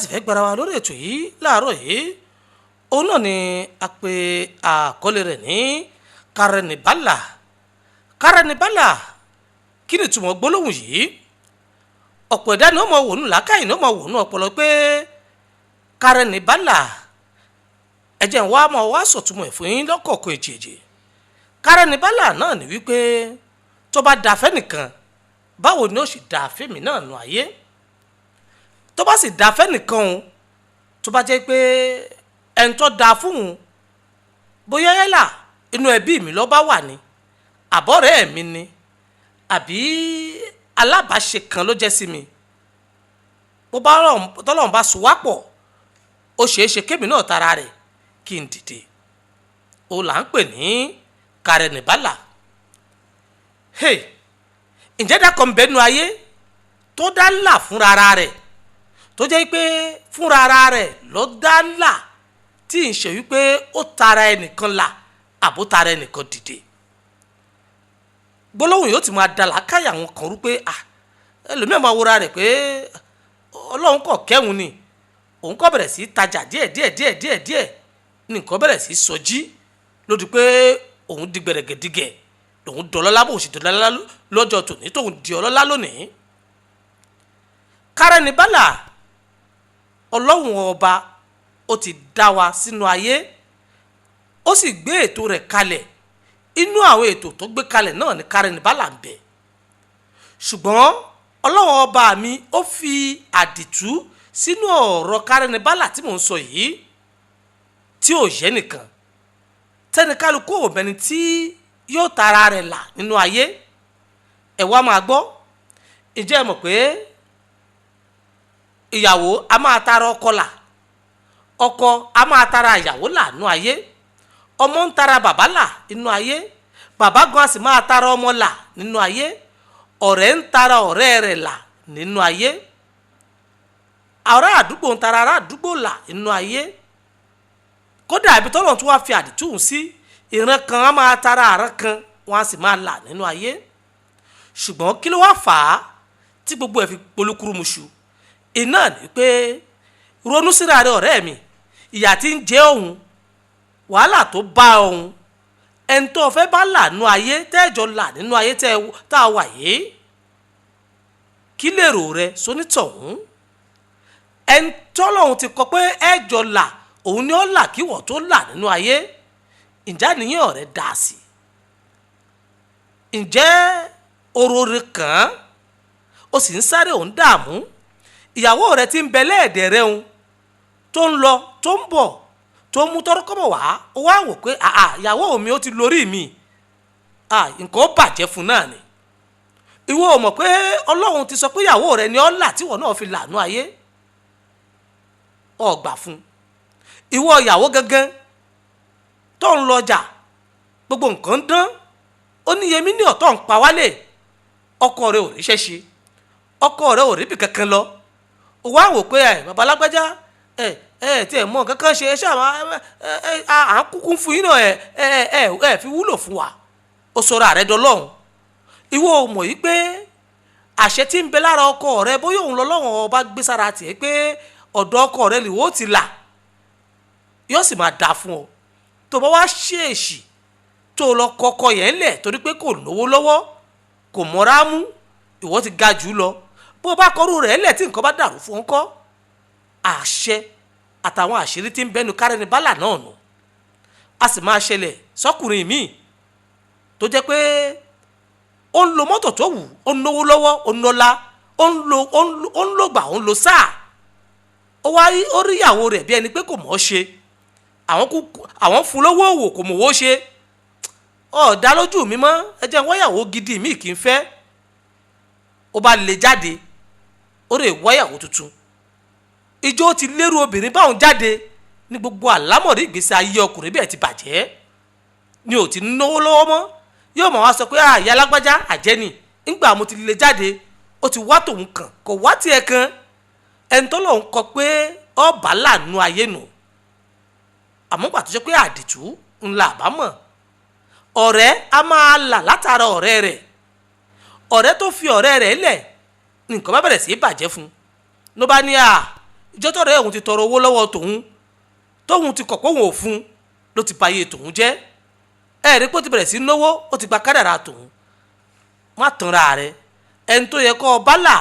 Sì fẹ́ gbára wa lórí ètò yìí láàárọ̀ yìí, òun náà ni a pe àkọlé rẹ̀ ní Kárẹ́nibálà. Kárẹ́nibálà, kí ni ìtumọ̀ gbólóhùn yìí? Ọ̀pọ̀ ẹ̀dá ni ó mọ̀ wònú làákàyè, ni ó mọ̀ wònú ọpọlọ pé Kárẹ́nibálà. Ẹ jẹ́ n wá mọ̀ wá sọ̀túnmọ̀ ẹ̀ fún yín lọ́kọ̀ọ̀kan èjèèjì. Kárẹ́nibálà náà ni wípé tó bá da fẹ́nìkan, báwo ni ó sì da fẹ́mi náà nù ayé? Tó bá sì da fẹ́nìkan o, tó bá jẹ́ pé ẹni tó da fún un, bóyá yálà inú ẹbí mi ló bá wà ní, àbọ̀rẹ́ mi ni, àbí alábàáṣe kan ló jẹ́ sí mi, bó bá tọ́lọ́run bá so wá pọ̀, ó ṣeé ṣe kémi náà tara rẹ̀ kí n dìde. Ó là ń pè ní Kárẹ́nibálà. Hey, ǹjẹ́ dákọ̀ ń bẹ́nu ayé tó dá là fúnra ara rẹ̀, tó jẹ́ pé fúnra ara rẹ̀ ló dá là, tí ń ṣe wípé ó tara ẹnìkan là àbó tara ẹnìkan dìde? Gbólóhùn yóò ti máa da làákàyà àwọn kan rú pé ah, ẹlòmíràn máa wora rẹ̀ pé Ọlọ́run kọ̀ kẹ́hùn ni, òun kọ́ bẹ̀rẹ̀ sí tajà díẹ̀ díẹ̀ díẹ̀ díẹ̀ díẹ̀ ní nǹkan bẹ̀rẹ̀ sí sọjí lódì pé òun di gbẹ̀rẹ̀gẹ̀dígẹ̀, lòun dọlọ́lá, bóun sì dọlọ́lá lọ́jọ́ tòní, tóun di ọlọ́lá lónìí. Kárẹ́nibálà, Ọlọ́run Ọba ó ti dá wa sínú ayé, ó sì gbé ètò rẹ̀ kalẹ̀. Inú àwọn ètò tó gbé kalẹ̀ náà ni Kárẹ́nibálà ń bẹ. Ṣùgbọ́n Ọlọ́run Ọba mi ó fi àdìtú sínú ọ̀rọ̀ Kárẹ́nibálà tí mò ń sọ yìí, tí ò yẹ nìkan tẹnikálukú ò mẹ́ni tí yóò tara rẹ̀ là nínú ayé. Ẹ wá máa gbọ́, ǹjẹ́ ẹ mọ̀ pé ìyàwó a máa tara ọkọ là, ọkọ a máa tara ìyàwó là nínú ayé, ọmọ ń tara bàbá là nínú ayé, bàbá gan a sì máa tara ọmọ là nínú ayé, ọ̀rẹ́ ń tara ọ̀rẹ́ rẹ̀ là nínú ayé, ará àdúgbò ń tara ará àdúgbò là nínú ayé? Kódà ibi tọ́lọ̀ tún wá fi àdìtú sí, ìran kan á máa tara àrán kan, wọn á sì máa là nínú ayé. Ṣùgbọ́n kí ló wá fà á tí gbogbo ẹ̀ fi polúkúrúmuṣu? Iná ni pé ronú síra rẹ, ọ̀rẹ́ mi, ìyà tí ń jẹ òun, wàhálà tó bá òun, ẹni tó fẹ́ bá là nínú ayé, tẹ́ẹ̀jọ là nínú ayé tá a wà yìí, kí lèrò rẹ sónítọ̀hún? Ẹni tọ́lọ́hún ti kọ pé ẹ̀jọ là, òun ni ó là kí wọ́n tó là nínú ayé. Ǹjẹ́ àníyàn rẹ dà sí? Ǹjẹ́ orore kàn án? Ó sì ń sáré, òun dààmú. Ìyàwó rẹ ti ń bẹ lẹ́ẹ̀dẹ̀ rẹ, òun tó ń lọ tó ń bọ̀, tó ń mú tọ́rọ́kọ́bọ̀ wá, ó wá wò pé àà, ìyàwó mi ó ti lórí mi, nǹkan ó bàjẹ́ fún náà ni. Ìwọ ò mọ̀ pé Ọlọ́run ti sọ pé ìyàwó rẹ ni ó là tíwọ náà fi lànà ayé ọgbà fún ìwọ ìyàwó gangan tó ń lọjà, gbogbo nǹkan ń dán, ó ní yẹmí ní ọ̀tọ̀ ń pa wálé, ọkọ rẹ ò ríṣẹ́ ṣe, ọkọ rẹ ò ríbi kankan lọ. Ó wá wò pé ẹ bàbá alágbájá, ẹ ẹ tí ẹ mọ nǹkan kan ṣe, ẹ ṣáà ẹ ẹ à ń kúkú fún yín náà, ẹ ẹ ẹ ẹ fi wúlò fún wa. Ó sọ̀rọ̀ àrẹ dọlọ́hún. Ìwọ ò mọ̀ yìí pé àṣẹ tí ń bẹ lára ọkọ rẹ, bóyá òun lọ́lọ́wọ́n ọba gbé sára tiẹ̀ pé ọ̀dọ̀ ọkọ rẹ lè wò ó ti là, yóò sì máa dáa fún ọ. Tó bá wá ṣèèṣì tó lọ kọkọ yẹn lẹ̀ torí pé kò lówó lọ́wọ́, kò mọ́ra mú, ìwọ ti ga jù lọ, bó o bá kọrú rẹ̀ lẹ̀ tí nǹkan bá dàrú fún ọ kọ́, àṣẹ àtàwọn àṣírí tí ń bẹnu Kárẹ́nibálà náà nù. A sì máa ṣẹlẹ̀ sọkùnrin míì tó jẹ́ pé ó ń lo mọ́tò tó wù, ó ń náwó lọ́wọ́, ó ń nọ́lá, ó ń lo ó ń lògbà, ó ń lo sáà, ó wá ó rí ìyàwó rẹ̀ bí ẹni pé kò mọ̀ ọ́ ṣe. Àwọn kú, àwọn fún lówó òwò, kò mọ̀ owó ṣe, ọ̀dà lójú mi mọ́, ẹ jẹ́ wáyàwó gidi mi kì í fẹ́. Ó bá lè jáde, ó rè wáyàwó tuntun. Ìjọ ti lérò obìnrin báwọn jáde ní gbogbo àlámọ̀rí ìgbésí ayé ọkùnrin bẹ́ẹ̀ ti bàjẹ́ ni, ò ti náwó lọ́wọ́ mọ́. Yóò mọ̀ wá sọ pé àyà alágbájá àjẹni, ńgbà mo ti lè jáde, ó ti wá tòun kàn, kò wá tiẹ̀ kan. Ẹni tó lòun kọ pé ọba lànà ayé nù. Àmọ́ gbà tó ṣe pé àdìtú ńlá àbámọ̀, ọ̀rẹ́ a máa là látara ọ̀rẹ́ rẹ̀. Ọ̀rẹ́ tó fi ọ̀rẹ́ rẹ̀ lẹ̀, nǹkan bá bẹ̀rẹ̀ sí í bàjẹ́ fún un, ló bá ní à Ìjọ tọ̀rẹ́ òun ti tọrọ owó lọ́wọ́ tòun, tóun ti kọ̀ pé òun ò fún, ló ti bayé tòun jẹ́. Ẹ rí pé ó ti bẹ̀rẹ̀ sí náwó, ó ti gba kádàrà tòun. Má tanra rẹ. Ẹni tó yẹ kó o bá là,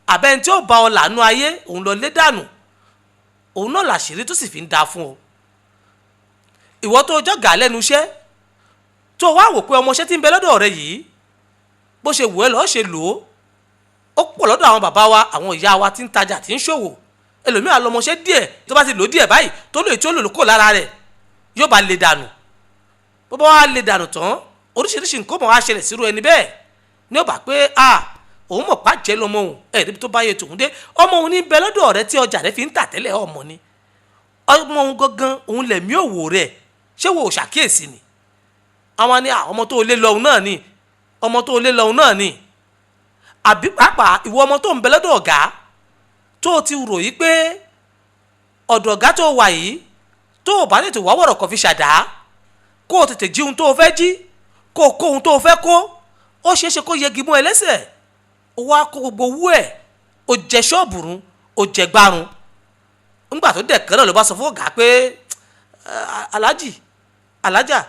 àbẹ́ni tí ó bá ọ lànà ayé, òun lọ lé dànù. Òun náà làṣírí tó sì fi ń da fún ọ. Ìwọ tó jọ̀gá lẹ́nu iṣẹ́, tó wá wò pé ọmọọṣẹ́ tí ń bẹ lọ́dọ̀ rẹ yìí, bó ṣe wù ẹ́ lọ́ọ́ ṣe lò ó. Ó pọ̀ lọ́dọ̀ àwọn bàbá wa, àwọn ìyá wa tí ń tajà, tí ń ṣòwò. Ẹlòmíràn lọmọṣẹ́ díẹ̀, tó bá ti lò díẹ̀ báyìí, tó lò tí ó lò kó lára rẹ̀, yóò bá lè dànù. Bó bá wá lè dànù tán, oríṣiríṣi nǹkan mọ̀ wá ṣẹlẹ̀ sírú ẹni bẹ́ẹ̀. Ní ó bá pé a òun mọ̀ pa jẹ́ lọ́mọ òun, ẹ̀ níbi tó bá yẹ tòun dé, ọmọ òun ní bẹ lọ́dọ̀ rẹ tí ọjà rẹ fi ń tà tẹ́lẹ̀, ọmọ ni ọmọ òun gangan, òun lẹ̀mí òwò rẹ̀. Ṣé wo ò ṣàkíyèsí ni? Àwọn ni ọmọ tó lé lọ́hùn náà ni, ọmọ tó lé lọ́hùn náà ni. Àbí pàápàá ìwọ ọmọ tó ń bẹ lọ́dọ̀ ọ̀gá, tó o ti rò yí pé ọ̀dọ̀ ọ̀gá tó wà yìí, tó o bá tètè wá wọ̀rọ̀ kọ́ fi ṣàdá, kó o tètè jí ohun tó o fẹ́ jí, kó o kó ohun tó o fẹ́ kó, ó ṣeé ṣe kó yẹgi mú ẹ lẹ́sẹ̀. Ó wá kó gbogbo owó ẹ̀, ó jẹ ṣọ́ọ̀bù run, ó jẹ gbárun. Ńgbà tó dẹ̀ kan náà ló bá sọ fún ọ̀gá pé aláàjì, alájà,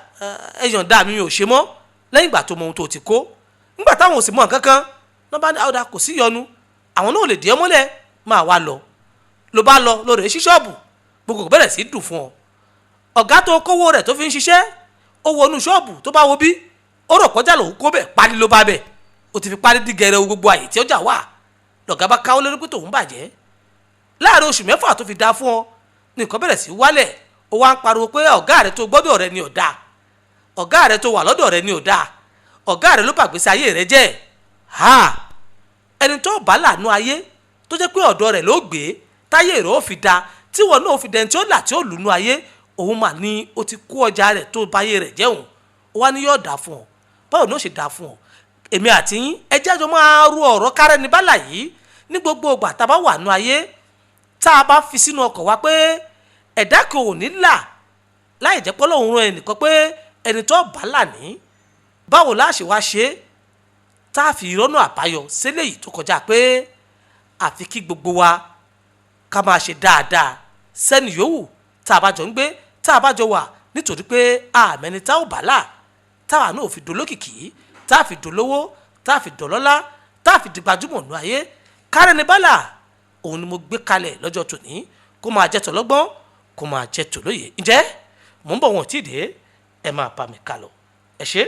ẹ yọ̀ǹda mi, ò ṣe mọ́. Lẹ́yìn ìgbà tó mọ ohun tó ti kó, ńgbà táwọn ò sì mọ nǹkan kan náà, bá ní àwòdà kò sí yọnu, àwọn náà ò lè dì ẹ́ mọ́lẹ̀, máa wá lọ. Ló bá lọ lórí ṣí ṣọ́ọ̀bù, gbogbo kò bẹ̀rẹ̀ sí dùn fún ọ. Ọ̀gá tó kówó rẹ̀ tó fi ń ṣiṣẹ́, ó wọnú ṣọ́ọ̀bù, tó bá wo bí ó rò kọjá lòun kó bẹ̀, pálí ló bá bẹ̀, ó ti fi pálí dí gẹrẹ gbogbo àyè tí ọjà wà. Lọ̀gá bá káwọ́ lórí pé tòun bàjẹ́. Láàrin oṣù 6 tó fi dá fún ọ, nìkan bẹ̀rẹ̀ sí wálẹ̀. Ó wá ń pariwo pé ọ̀gá rẹ tó gbọ́dọ̀ rẹ ni ò dáa, ọ̀gá rẹ tó wà lọ́dọ̀ rẹ ni ò dáa, ọ̀gá rẹ ló bàgbésí ayé rẹ jẹ́. Ha, ẹni tó bá lànà ayé, tó jẹ́ pé ọ̀dọ̀ rẹ̀ ló gbé táyé rẹ̀ ó fi da, tí wọn náà ó fi dẹni tí ó là tí ó lùnú ayé, òun mà ní ó ti kó ọjà rẹ̀ tó báyé rẹ̀ jẹun. Ó wá ní yóò dà fún ọ. Báwo ni ó ṣe dà fún ọ? Èmi àti yín, ẹ jẹ́ àjọ máa ru ọ̀rọ̀ kárẹ́ni bálà yìí ní gbogbo ìgbà tá a bá wà nú ayé, tá a bá fi sínú ọkọ̀ wa pé ẹ̀dá kan ò ní là láì jẹ́ pé Ọlọ́run rán ẹnìkan pé ẹni tó bá là ní. Báwo la ṣe wá ṣe tá a fi rọ́nà àbáyọ sílẹ̀ yìí tó kọjá pé àfi kí gbogbo wa ká máa ṣe dáadáa sẹ́ni yòówù tá a bá jọ ń gbé, tá a bá jọ wà, nítorí pé àmẹ́ni tá ò bá là, táwa náà fi dolókìkí, tá a fi dolówó, tá a fi dọlọ́lá, tá a fi di gbajúmọ̀ nù ayé. Kárẹ́ni bálà òun ni mo gbé kalẹ̀ lọ́jọ́ tòní, kó máa jẹ́ tọlọ́gbọ́n, kó máa jẹ́ tòlóye. Ǹjẹ́ mò ń bọ̀, wọn ò tí ì dé, ẹ máa bá mi kálọ. Ẹ ṣé.